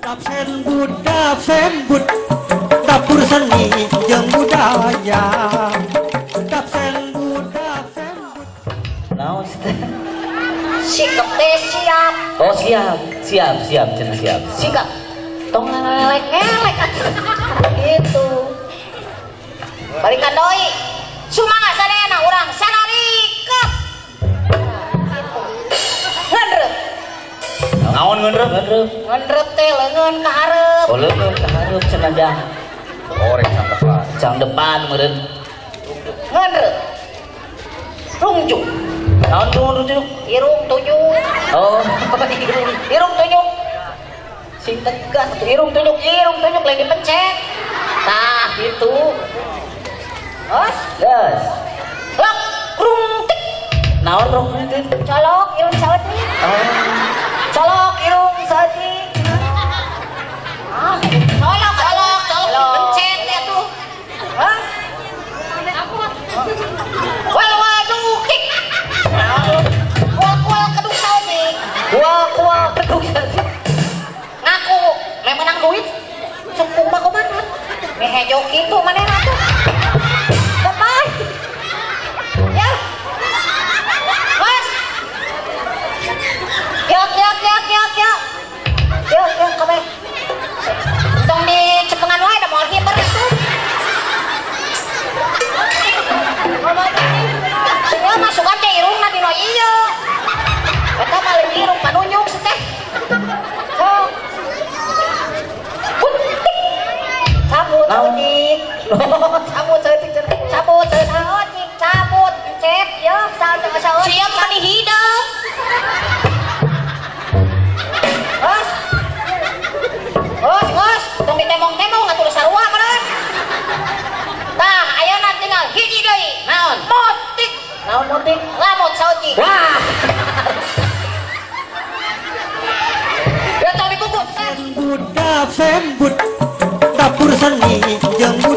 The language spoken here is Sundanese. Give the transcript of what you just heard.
Dapsen sembut dapur seni jeung budaya. Dapsen budak sembut. Naon teh? Sikap teh siap. Oh siap, siap, siap, cenah siap. Sikap tong ngelek-ngelek gitu. Balikan deui. Sumangat sadayana urang sanarikeut. Gitu. Ngendreup. Naon ngendreup? Ngendreup. Ngendreup teh leungeun ka hareup. Oh leungeun ka hareup cenah dah. Oh rek cang depan. Cang depan meureun. Ngendreup. Rungjuk. Naon tuh rungjuk? Irung tunjuk. Oh, irung, irung tunjuk. Sing tegas tuh irung tunjuk lagi dipencet. Tah gitu. Os, gas. Lok rungtik. Naon rungtik? Colok irung saeutik. Oh. Colok irung saeutik. Ah, colok, colok, colok dipencet ya tuh. Hah? Wal wadukik. Kual-kual keduk saeutik. Kual-kual keduk saeutik. Ngaku meh menang duit. Sukung mah kumaha? Meh hejo kitu manehna tuh. Teman. Ya. Mas. Yok yok yok yok yok. Yok yok kabeh. Tong di cepengan wae da moal hiber atuh. Sia masukan teh irungna dina ieu. Eta mah leuwih irung panunjuk teh. Sok. Buntik. Cabut saeutik. Cabut saeutik cabut saeutik cabut encet ya saeutik saeutik. Sia mah hideung. Os. Os, os, tong ditemong-temong atuh sarua meureun. Tah, ayeuna tinggal hiji deui. Naon? Motik. Naon motik? Lamot saeutik. Wah. Ya tong dikukus. Budak sembut dapur seni jeung budaya.